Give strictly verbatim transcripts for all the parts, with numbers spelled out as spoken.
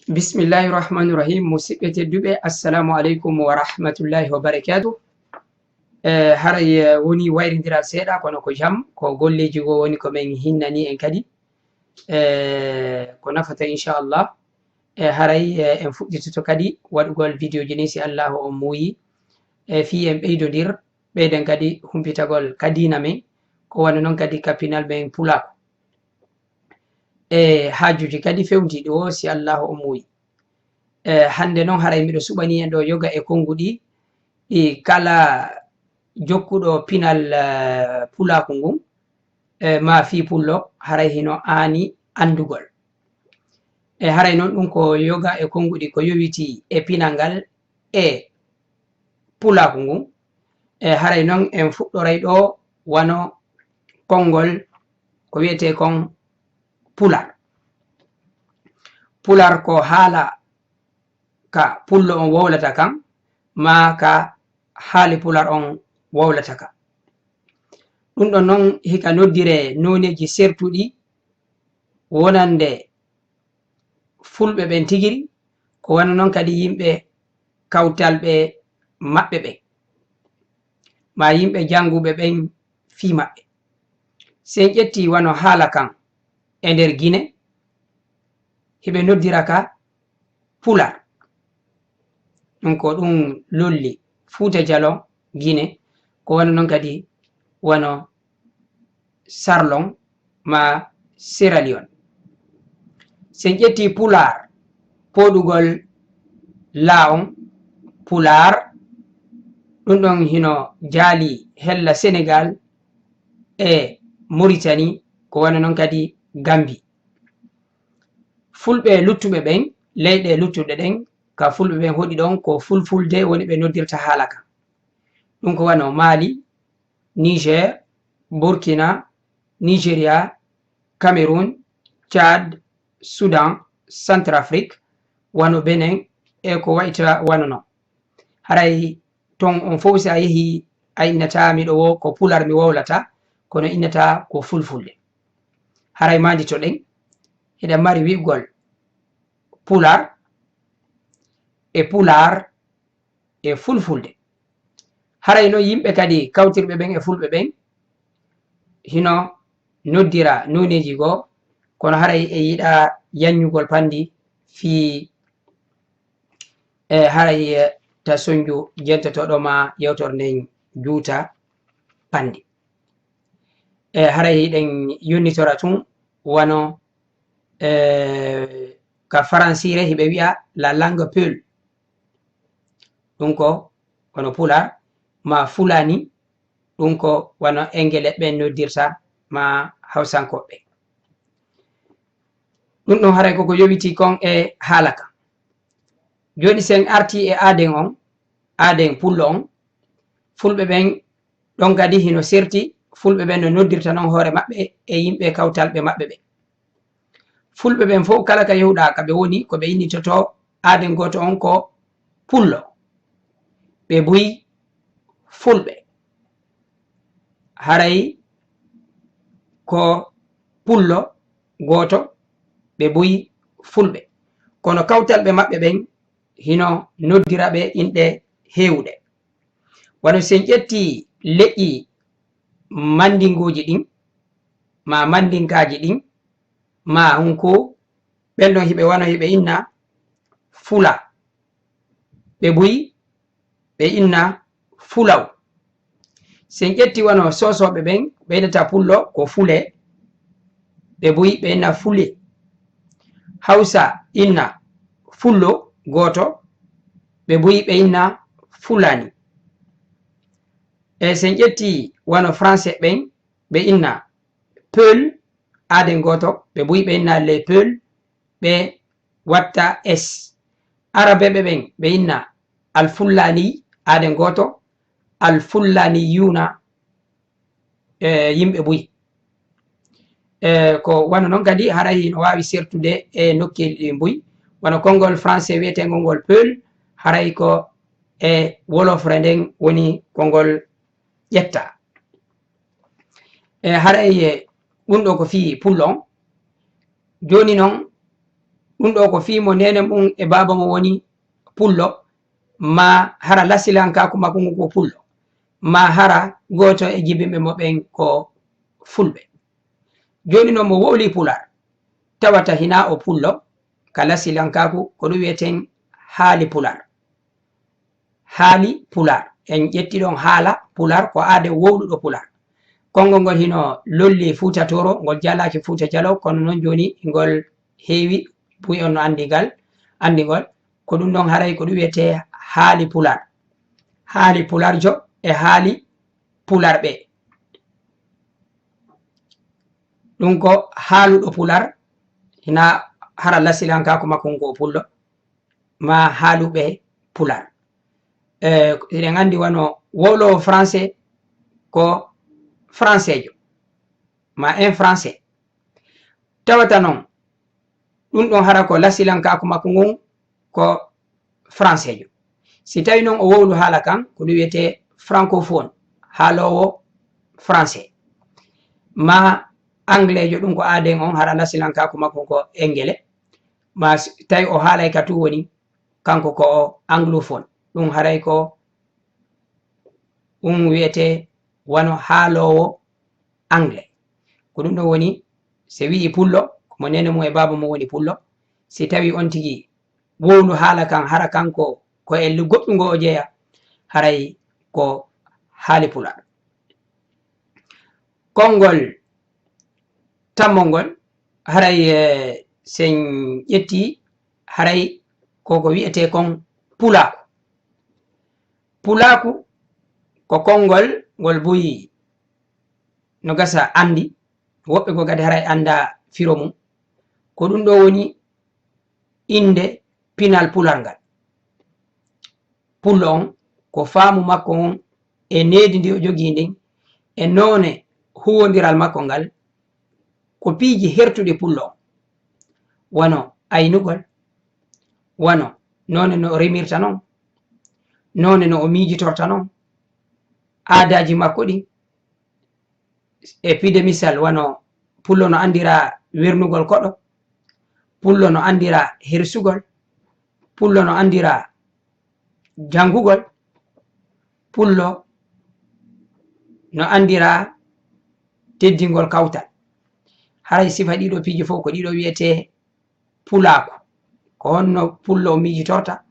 Bismillahi rahmani rahim. Musidɓe tedduɓe, assalamu aleykum wa rahmatullahi wa barakatuh. Eh, haray, eh, woni wayrindiral seeɗa, kono ko jam, ko golleeji goo woni ko men hinnani en kadi. Eh, ko nafata, inchallah. Eh, haray, eh, en fuɗɗitoto kadi waɗugol vidéo ji ɗin, si Allahu on muuyi. Eh, fii en ɓeydondir, ɓeyden kadi humpitagol ka diina men, ko wano non kadi ka pinal men pulaaku. E haajuuji kadi fewndiiɗi woo, si Allahu on muuyi. E, hannde non haray miɗo suɓanii en ɗoo yoga e konnguɗi, ɗi kala jokkuɗo pinal, eh, pulaaku ngun, eh, maa fii pullo, haray hino aani anndugol. E haray non ɗun ko yoga e konnguɗi ko yowitii e pinal ngal e pulaaku ngun. E haray non en fuɗɗoray ɗoo wano konngol ko wi'etee kon pular. Pular ko haala ka pullo on wowlata kan, maa ka haali pular on wowlata ka. Ɗun ɗon non hika noddiree nooneeji sertuɗi wonande fulɓe ɓen tigiri, ko wano non kadi yimɓe kawtalɓe maɓɓe ɓen, maa yimɓe jannguɓe ɓen fii maɓɓe. Si en ƴettii wano haala kan e nder Gine, hiɓe noddira ka pular. Ɗun ko ɗun lolli Fuuta Jalon, Gine, ko wano non kadi wano Sarlon maa Sierra Leone. Si en ƴettii pulaar, pooɗugol laa on pulaar, ɗun ɗon hino jaali hella Senegal e Mauritanie, ko wano non kadi Gambie. Fulɓe luttuɓe ɓen, leyɗe luttuɗe ɗen, ka fulɓe ɓen hoɗi ɗon ko fulfulde woni ɓe noddirta haala kan. Ɗun ko wano Mali, Niger, Burkina, Nigeria, Cameroun, Tchad, Soudan, Centrafrique, wano Benin, e ko wayta wano non. Haray ton on fow si a yehii, a innataa miɗo wo ko pular mi wowlata, kono innataa ko fulfulde. Haray maanditoɗen, hiɗen mari wi'ugol pular e pulaar e fulfulde. Haray non yimɓe kadi kawtirɓe ɓen e fulɓe ɓen hino noddira nooneeji goo, kono haray e yiɗaa yanñugol panndi fii, e haray, e ta sonju jentotooɗo maa yewtorde nden juuta panndi. E haray hiɗen yonnitora tun wano, e, ka faransiire hiɓe wi'a la langue peul. Ɗun ko wano pular, maa fulani, ɗun ko wano engele ɓen noddirta, maa hawsankooɓe. Ɗun ɗon haray ko ko yowitii kon e haala kan. Jooni si en artii e aaden on, aaden pullo on, fulɓe ɓen ɗon kadi hino serti, fulɓe ɓen no noddirta non hoore maɓɓe e yimɓe kawtalɓe maɓɓe ɓen. Fulɓe ɓen fow kala ka yahuɗaa ka ɓe woni, ko ɓe innitotoo aaden gooto on ko pullo. Ɓe buy fulɓe. Haray ko pullo gooto, ɓe buy fulɓe. Kono kawtalɓe maɓɓe ɓen hino noddira ɓe inɗe heewuɗe. Wano si en ƴettii leƴƴi manndinguuji ɗin, maa manndinkaaji ɗin, maa hunku, ɓen ɗon hiɓe wano hiɓe inna fula. Ɓe buy ɓe inna fulaw. Si en ƴettii wano soosooɓe ɓen, ɓe innata pullo ko fule, ɓe buy ɓe inna fule. Hawsa inna fullo gooto, ɓe buy ɓe inna fulani. E si en ƴettii wano français ɓen, ɓe inna peul, aaden gooto, ɓe buy ɓe inna les peuls, ɓe watta S. Arabeeɓe ɓen, ɓe inna alfullaani, aaden gooto, alfullaniyuuna, e, yimɓe buy. E, ko wano non kadi, haray hino waawi sertude e nokkeeli ɗin buy. Wano konngol français wi'eteengol ngol peul, haray ko e wolofre nden woni ko ngol ƴettaa. E, haray, e, ɗun ɗoo ko fii pullo on. Jooni non, Ɗum ɗo ko fii mo neene mum e baaba mo woni pullo, maa hara lasilankaaku makko ngu ko pullo, maa hara gooto e jibinɓe mo ɓen ko fulɓe. Jooni non mo wowlii pulaar, tawata hinaa o pullo, ka lasilankaaku ko ɗum wi'eten haali pulaar. Haali pulaar. En ƴetti ɗon haala pulaar, ko aaden wowluɗo pulaar. Konngol ngol hino lolli Fuuta Tooro, ngol jalaaki Fuuta Jaloo, kono non jooni ngol heewi, buy on no anndi ngal, anndi ngol. Ko ɗum ɗon haray ko ɗum wiyetee haali pulaar. Haali pulaarjo e haali pularɓe. Ɗum ko haaluɗo pulaar, hinaa hara lasilankaaku makko ngu ko pullo, maa haaluɓe pulaar. Eh, hiɗen anndi wano wowloowo français ko françaijo, maa un français. Tawata non, ɗum ɗon hara ko lasilankaaku makko ngun ko françaijo. Si tawi non o wowlu haala kan, ko ɗum wiyetee francophone, haaloowo français. Maa angleejo, ɗum ko aaden on, hara lasilankaaku makko ko engele. Maa si tawi o haalay ka tun woni, kanko ko o anglophone. Ɗum haray ko ɗum wiyetee wano haaloowo anglais. Ko ɗum ɗon woni, si wi'i pullo, ko mo neene mum e baaba mum woni pullo. Si tawi on tigi wowlu haala kan, hara kanko ko e goɗɗungo o jeya, haray ko haali pulaar. Konngol tammol ngol, haray, eh, si en ƴetti, haray ko ko wi'etee kon pulaaku. Pulaaku ko konngol ngol buy no gasa anndi, woɓɓe goo kadi haray anndaa firo mum. Ko ɗum ɗo woni innde pinal pulaar ngal. Pullo on, ko faamu makko on e needi ndi o jogii ndin, e noone huuwondiral makko ngal, ko piiji hertuɗi pullo on, wano aynugol, wano noone no o remirta non, noone no o miijitorta non, aadaaji makko ɗin, e piide misal, wano pullo no anndira wernugol koɗo, pullo no anndira hersugol, pullo no anndira janngugol, pullo no anndira teddingol kawtal. Haray sifa ɗiɗo piiji fof ko ɗiɗo wiyetee pulaaku. Ko honno pullo o miijitorta,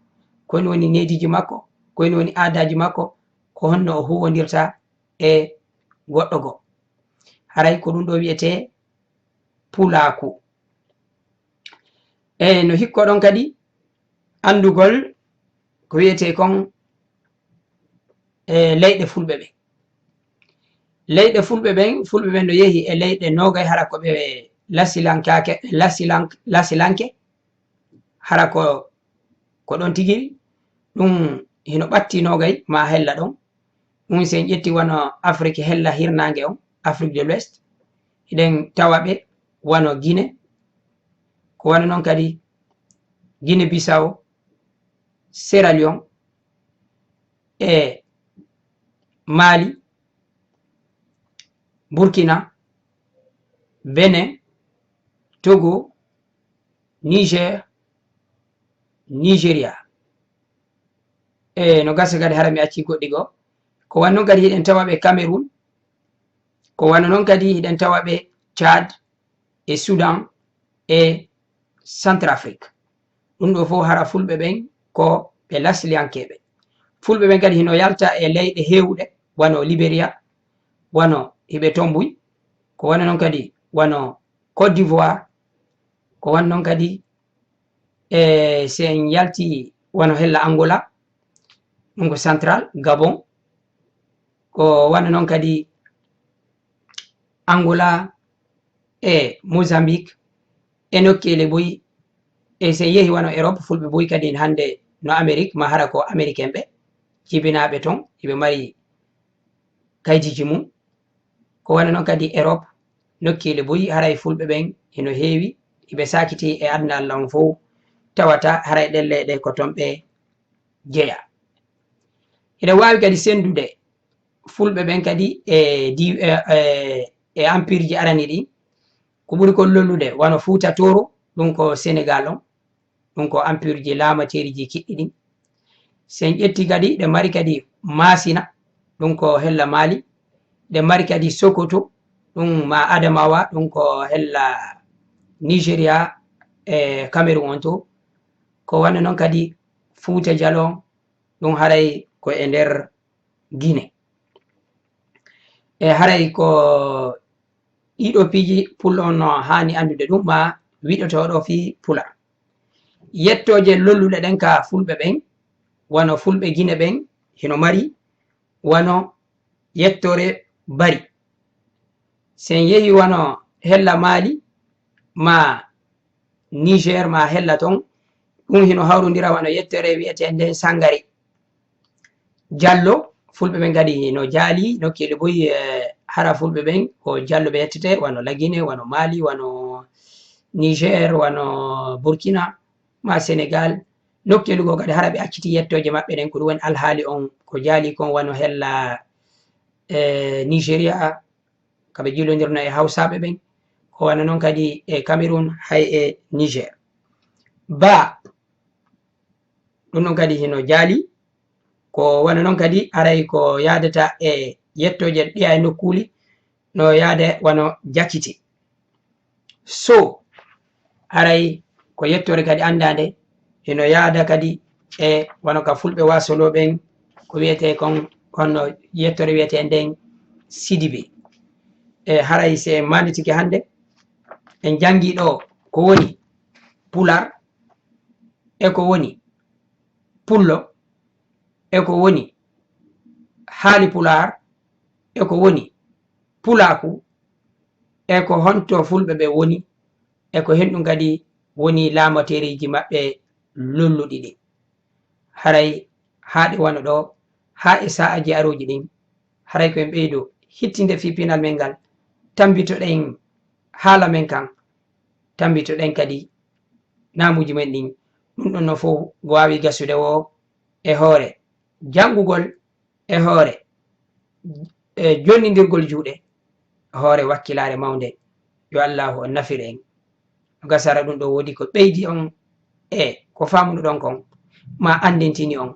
ko hon woni neediiji makko, ko hon woni aadaaji makko, ko honno o huuwondirta e goɗɗo goo. Haray ko ɗum ɗo wiyetee pulaaku. E no hikkoɗon kadi anndugol ko wiyetee kon e leyɗe fulɓe ɓen. Leyɗe fulɓe ɓen, fulɓe ɓen no yehi e leyɗe noogay, hara ko ɓe lasilankaake, lasilank-, lasilanke, hara ko, ko ɗon tigi ɗum hino ɓatti noogay maa hella ɗon. Ɗum si en ƴetti wano Afrik hella hirnaange on, Afrique de l'Ouest, hiɗen tawa ɓe wano Guinée, ko wano non kadi Guinée Bissau, Sierra Leone, e Mali, Burkina, Benin, Togo, Niger, Nigeria. E no gasa kadi hara mi acci goɗɗi goo. Ko wano non kadi hiɗen tawa ɓe Cameroun, ko wano non kadi hiɗen tawa ɓe Tchad, e Soudan, e Centrafrique. Ɗum ɗo fof hara fulɓe ɓen ko ɓe lasliyankeeɓe. Fulɓe ɓen kadi hino yalta e leyɗe heewuɗe, wano Liberia, wano hiɓe ton buy, ko wano non kadi wano Côte d'Ivoire, ko wano non kadi, e si en yalti wano hella Angola, ɗum ko central, Gabon, ko wano non kadi Angola e Mozambique e nokkeele buy. E si en yehi wano Europe, fulɓe buy kadi hannde no Amérique, ma hara ko Américain ɓe jibinaaɓe ton, hiɓe mari kaydiiji mum. Ko wano non kadi Europe, nokkeele buy haray fulɓe ɓen hino heewi, hiɓe saakiti e aduna Allah on fow, tawata haray ɗen leyɗe ko ton ɓe jeya. Hiɗen waawi kadi senndude fulɓe ɓen kadi e di-, e, e, e empire ji arani ɗin. Ko ɓuri kon lollude, wano Fuuta Tooro, ɗum ko Senegal on. ɗum ko empire ji laamateeri ji kiɗɗi ɗin. Si en ƴetti kadi, ɗe mari kadi Maasina, ɗum ko hella Maali. Ɗe mari kadi Sokoto, ɗum ma Adamawa, ɗum ko hella Nigeria e Cameroun on to. Ko wano non kadi Fuuta Jalon, ɗum haray ko e nder Guinée. E haray ko ɗiɗo piiji Pullo on no haani anndude ɗum, ma wiɗotooɗo fii Pular. Yettooje lolluɗe ɗen ka Fulɓe ɓen, wano Fulɓe Gine ɓen, hino mari wano yettoore Bari. Si en yehi wano hella Maali, ma Niger, ma hella ton, ɗum hino hawrondira wano yettoore wi'eteende Sangare. Jallo, Fulɓe ɓen kadi no jaali nokkeeli buy, eh, hara Fulɓe ɓen ko Jallo ɓe yettete, wano Lagine, wano Mali, wano Niger, wano Burkina, ma Senegal. Nokkeeli goo kadi hara ɓe acciti yettooje maɓɓe ɗen, ko ɗum woni alhaali on ko jaali kon, wano hella, eh, Nigeria, ka ɓe jiilondirno e Hawsaaɓe ɓen, ko wano non kadi e Cameroun, hay e Niger. Ba, ɗum ɗon kadi hino jaali, ko wano non kadi haray ko yaadata e yettooje ɗiya e nokkuuli, no yaada wano Jakite. So, haray ko yettoore kadi anndaande, hino yaada kadi e wano ka Fulɓe Wasoloo ɓen, ko wi'etee kon, kono yettoore wi'etee nden Sidibe. E haray si en maanditike hannde, en janngi ɗo ko woni Pular, e ko woni Pullo, e ko woni haali Pulaar, e ko woni Pulaaku, e ko honto Fulɓe ɓe woni, e ko hen ɗum kadi woni laamateeriiji maɓɓe lolluɗi ɗin. Haray haa ɗe wano ɗo, haa e sa'aaji arooji ɗin, haray ko en ɓeydo hittinde fii pinal men ngal, tambitoɗen haala men kan, tambitoɗen kadi naamuuji men ɗin. Ɗum ɗon no fof waawi gasude woo e hoore janngugol, e hoore, e jonnindirgol juuɗe, e hoore wakkilaare mawnde. Yo Allaahu on nafir en. No gasara ɗum ɗo woodi ko ɓeydi on e ko faamunoɗon kon, ma anndintini on,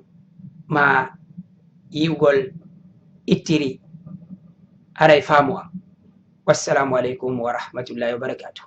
ma yi'ugol ittiri aray faamu am. Wassalaamu aleykum wa rahmatullaahi wa barakaatuh.